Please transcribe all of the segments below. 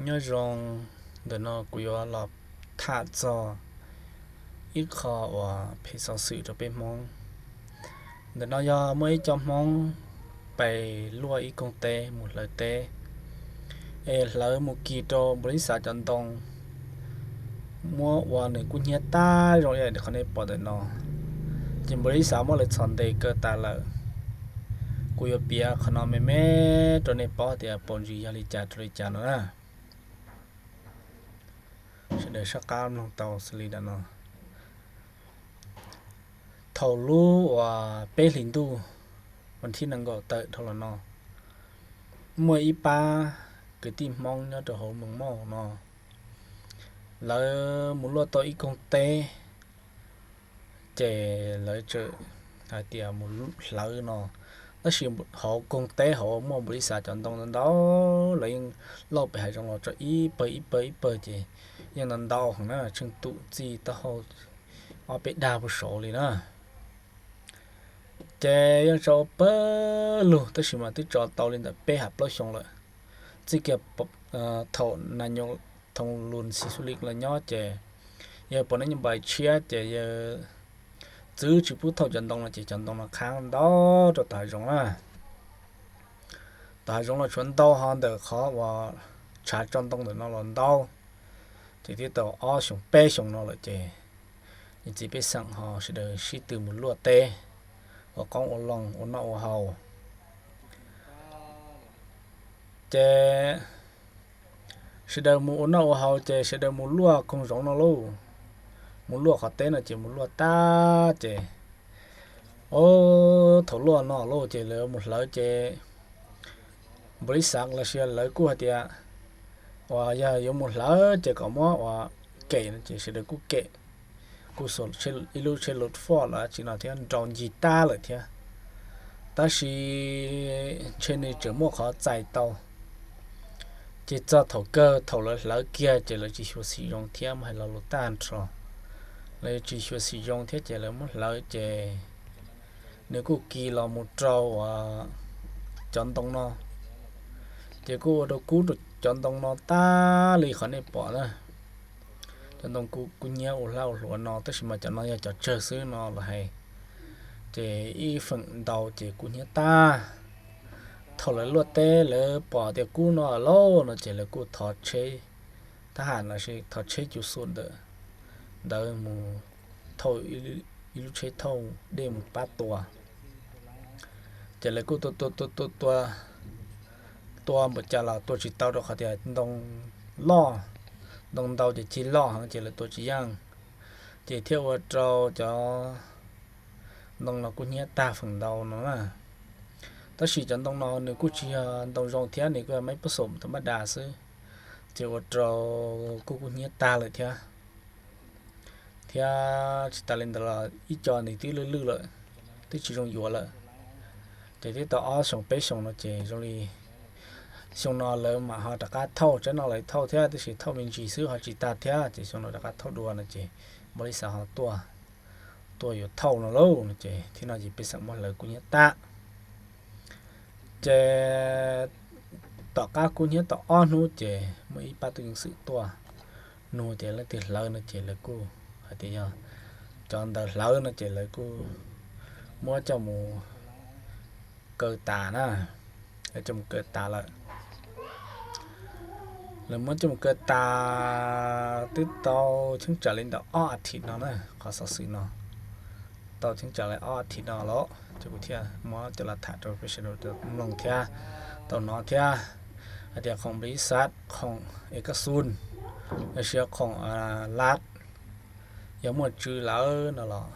Nyob zoo, ntawm no kuv yuav los tham txog ib qho uas phem xov xwm rau peb Hmoob. Ntawm no yog muaj ib co Hmoob pais luaj ib koog teb mus hlawv teb, es hlawv mus kis rau npau li xav cov ntoo, muab ua nws kub hnyiab tag zoo ib yam li qhov nej pom ntawm no, ces npau li xav muab lawv txhom ntes kaw tas lawm. Kuv yuav piav qhov no me me rau nej paub tias paus ntsis yog li cas rau li cas no na. Sawv daws soj qab mloog tau xws li ntawm no. Thaum lub uas peb hlis ntuj vas thib nees nkaum tawm dhau los no, muaj ib pab kwv tij Hmoob nyob rau hauv Moos Mauj no, lawv mus luaj tau ib koog teb, ces lawv txawm hais tias mus hlawv no, tab sis hauv koog teb hauv muaj npau li xav cov ntoo ntau ntau, lawv yeej lauj pem hav zoov los tso ib pawg ib pawg ib pawg ces yeej ntau ntau heev na, tsheej tum txij taub hau ob peb dag puag saud li na. Ces yeej tso ua pawg lug tab sis mas twb tso tau li ntawm peb ha plaub xyoo lawm. Txij kiag thaum nas nyoos Thoo Lus Xis Xus Lis los nyob ces yawg Pov Nab Nyoog Npais tshiab ces yawg txwv tsis pub thauj cov ntoo no ces cov ntoo no qhab ntau rau tom hav zoov na. Tom hav zoov los tshuav ntau ho ntawm qhov uas tshav tso ntoo ntawm no los ntau. Ces twb tau ob xyoos peb xyoos no lawm ces niam txiv pej xeem ho sawv daws sib tw mus luaj teb, ua qoob ua loo ua noj ua haus. Ces sawv daws mus ua noj ua haus ces sawv daws mus luaj koog zoov no lauj. Mus luaj qhov teb no ces mus luaj tag ces, o, thaum luaj no lauj ces lawv mus hlawv ces npau li xav los sis lawv kuj hais tias uas yog yuav mus hlawv ces kom muab uas kem no ces sawv daws kuj kem, kuj ib lub tsheb lus foj los tsis no thiab nrau ncig tag lawm thiab. Tab sis ntshe nws tseem muaj qhov txais tau. Ces txog thaum kawg thaum lawv hlawv kiag ces lawv tsis xyuam xim zoo thiab, muab hais lo lus tag nrho, lawv tsis xyuam xim zoo thiab ces lawv muab hlawv ces nws kuj kis los mus rau uas cov ntoo no, ces kuj ua rau kub rau cov ntoo no tag li qhov nej pom na. Cov ntoo kub hnyiab ua hlab ua hluav no, tab sis mas cov no yog cov tsawg xwb no los hais, ces ib feem ntau ces kub hnyiab tag. Thaum lawv luaj teb lawv pom tias kub no lauj no ces lawv kuj thov tsheb thab ham los sis thov tsheb cuv xum ntawd ntawd mus thauj ib lub tsheb thauj dej mus pab tua. Ces lawv kuj tua tua tua tua tua, tua npaum cas los tua tsis tau rau qhov tias ntoo loj, ntoo ntau ces cig loj heev ces lawv tua tsis yeej, ces thiaj ua rau cov ntoo no kub hnyiab tag feem ntau no na. Tab sis cov ntoo no nws kuj tsis yog ntoo zoo thiab, nws kuj yog maiv pob xom tau mab das xwb, ces ua rau kuj kub hnyiab tag lawm thiab. Thiab tsis tas li ntawd los ib co nws twb lwj lwj lawm, twb tsis zoo yuav lawm. Ces twb tau ob xyoos peb xyoos no ces zoo li xyoo no lawv mam ho rov qab thauj, tsam no lawv thauj thiab tab sis thauj me ntsis xwb ho tsis tag thiab, ces xyoo no rov qab thauj dua no ces npau li xav ho tuaj, tuaj yuav thauj no lauj no ces thiab no ces pej xeem muab hlawv kub hnyiab tag. Ces tom qab kub hnyiab tau ob hnub ces muaj ib pab tub ceev xwm tuaj nug tias leej twg hlawv no ces lawv kuj hais tias yog cov ntawd hlawv no ces lawv kuj muab coj mus kaw tas na, lawv coj mus kaw tas lawm. Lawv muab coj mus kaw tas twb tau cheeb tsam li ntawm ob as thiv no na, qhov xov xwm no tau cheeb tsam li ob as thiv no lawm ces kuv thiaj muab coj los tham rau peb sawv daws mloog thiab tau hnov thiab, hais tias khoom npis xav, khoom es kab xun, los sis khoom lab, yog muaj tswv lawm no los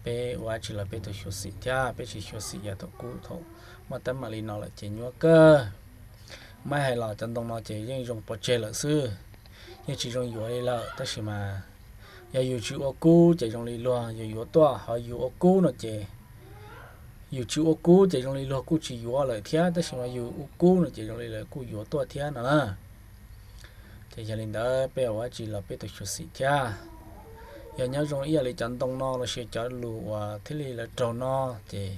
peb ua dab tsi los peb tau xyuam xim thiab, peb tsis xyuam xim yog thaum kub thaum muaj teeb meem li no lawm ces nyuaj kawg. Maiv hais los cov ntoo no ces yeej zoo pov tseg lawm xwb, yeej tsis zoo yuav li lawm, tab sis mas yog yus tsis ua kub ces zoo li luag yuav yuav tuaj, ho yus ua kub no ces, yus tsis ua kub ces zoo li luag kuj tsis yuav lawm thiab, tab sis mas yus ua kub no ces zoo li lawv kuj yuav tuaj thiab no na. Ces yog li ntawd peb ua dab tsi los peb tau xyuam xim thiab. Yog nyob zoo ib yam li cov ntoo no los sis cov lus uas thiaj li lawv raug no, ces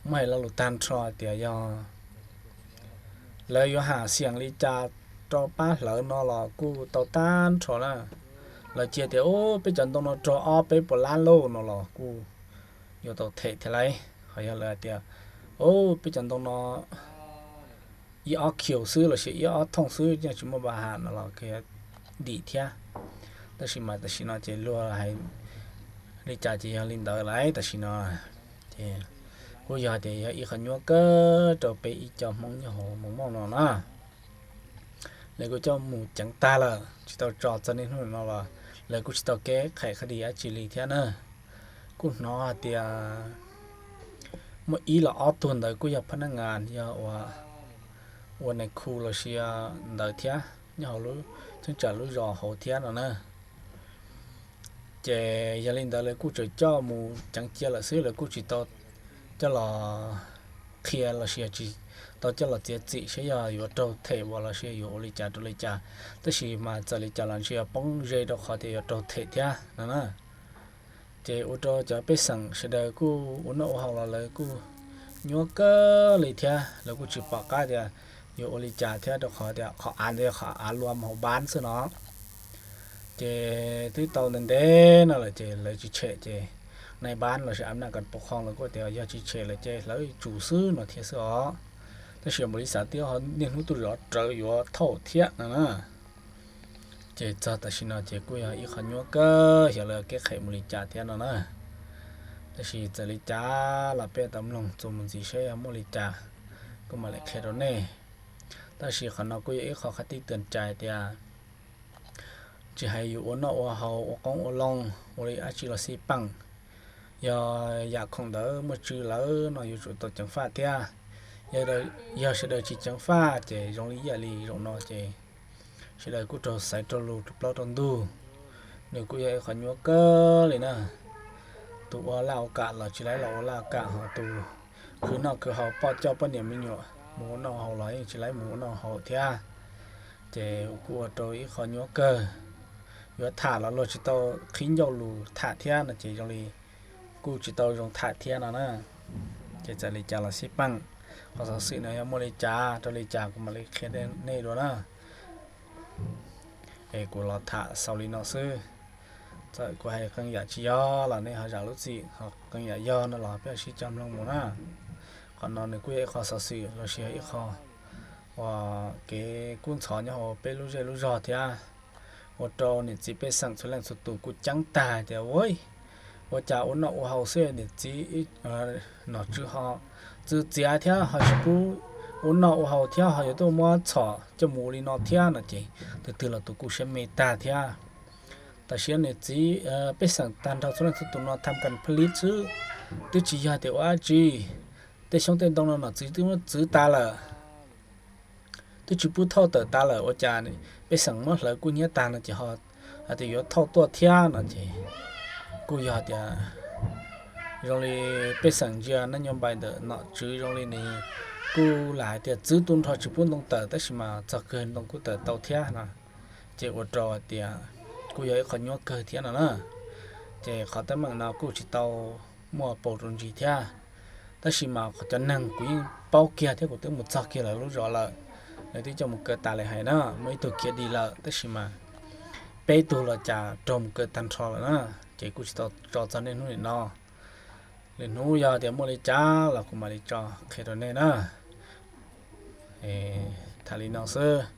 muab hais lo lus tag nrho tias yog lawv yuav ham xiam li cas rau pab hlawv no los kuj tau tag nrho na. Lawv cia tias, Ub, peb cov ntoo no raug ob peb puas lab lauj no los kuj yuav tau them thiab lauj. Ho yog lawv hais tias, Ub, peb cov ntoo no ib ob kiaus xwb los sis ib ob thooj xwb, yeej tsis muaj pa has no los kuj dim thiab. Tab sis mas tam sim no ces luag hais li cas ces yog li ntawd lauj. Tam sim no ces kuj yog tias yog ib qho nyuaj kawg rau peb ib co Hmoob nyob hauv Moos Mauj no na. Lawv kuj coj mus ceev tag lawm, tsis tau tso txog niaj hnub no los lawv kuj tsis tau kev qham qhov di dab tsi li thiab na. Kuj hnov hais tias muaj ib los ob tug ntawd kuj yog phab naj ngas, yog ua nais khu los sis ntawd thiab, nyob hauv lub cheeb tsam lub zos hauv thiab no na. Ces yog li ntawd lawv kuj tseem coj mus ceev cia lawm xwb, lawv kuj tsis tau coj los qhia los sis tsis tau coj los txiav txim saib yog yuav raug them ua los sis yuav ua li cas rau li cas. Tab sis mas txawm li cas los ntshe yuav poob ze rau qhov tias yuav raug them thiab no na. Ces ua rau cov pej xeem sawv daws kuj ua noj ua haus los lawv kuj nyuaj kawg li thiab, lawv kuj tsis pom qab tias yuav ua li cas thiab, rau qhov tias qhov av ntawd yog qhov av lua mus hauv npab xwb no. Ces twb tau ntev ntev no lawm ces lawv tsis tshem ces nais npab los sis a naj kas pov qhoo lawv kuj tias yog tsis tshem lawm ces hlawv tsum xwb no thiab xwb os. Tab sis npaum li xav twb ho niaj hnub tuaj zov rawv yuav thauj thiab no na. Ces txog tam sim no ces kuj yog ib qho nyuaj kawg xyov lawv kev qham mus li cas thiab no na. Tab sis txawm li cas los peb tau mloog txuas mus ntxiv saib yog muaj li cas, kuv mam li qhia rau nej. Tab sis qhov no kuj yog ib qho qhov tib tag cai tias tsis hais yus ua noj ua haus, ua qoob ua loo, ua li dab tsi los xij peem, yog yam khoom ntawd muaj tswv lawm no yuav tsum tau ceev faj thiab. Yog sawv daws tsis ceev faj ces zoo li ib yam li zaum no ces sawv daws kuj raug xaiv raug lus rau plaub rau ntug. Nws kuj yog ib qho nyuaj kawg li na. Tus ua laj ua kam los tsis laib los ua laj ua kam, ho tus khwv noj khwv haus, poj coj poj niam me nyuam mus ua noj haus los yeej tsis laib mus ua noj haus thiab. Ces kuj ua rau ib qho nyuaj kawg. Yuav tham los luag tsis tau qhib ncauj lus tham thiab no ces zoo li kuj tsis tau zoo tham thiab no na. Ces txawm li cas los xij peem, qhov xov xwm no yog muaj li cas rau li cas kuv mam li qhia nej dua na. Es kuv los tham xaus li no xwb. Txawm kuv hais qee yam tsis yog los nej ho zam lub txim, ho qee yam yog no los peb sib cog mloog mus na. Qhov no nws kuj yog ib qho xov xwm los sis yog ib qho uas kev kub ntxhov nyob hauv peb lub zej lub zog thiab, ua rau niam txiv pej xeem txhua leej txhua tus kuj ceeb tag tias, ua, ua cas ua noj ua haus xwb niam txiv nom tswv ho txwv txiav thiab ho tsis pub ua noj ua haus thiab ho yuav tuaj muab txhom coj mus ua li no thiab no ces tus twg los tus kuj siab me tag thiab. Tam sim niam txiv pej xeem tag nrho txhua leej txhua tus no tham kas pha lib xwb, twb tsis yog tias ua dab tsi. Tej xyoob tej ntoo no nom tswv twb muab txwv tas lawm, twb tsis pub thauj tawm tas lawm, ua cas pej xeem muab hlawv kub hnyiab tag no ces ho hais tias yuav thauj tuaj thiab no ces kuj yog tias zoo li pej xeem ntsia nab nyob npai ntawm nom tswv zoo li nws kuj lam hais tias txwv tu nrho tsis pub ntoo tawm tab sis mas txog kawg ntoo kuj tawm tau thiab no. Ces ua rau hais tias kuj yog ib qho nyuaj kawg thiab no na. Ces qhov teeb meem no kuj tsis tau muaj paus rau ntsis thiab, tab sis mas qhov cov neeg kuv yeej paub kiag thiab kuv twb mus txog kiag lawv lub zos lawm, lawv twb coj mus kaw tas li hais na, muaj ib tug khiav dim lawm tab sis mas peb tug los cas raug mus kaw tag nrho lawm na. Ces kuj tsis tau tso txog niaj hnub nim no. Lwm hnub yog tias muaj li cas los kuv mam li tso qhia rau nej na. Tham li no xwb.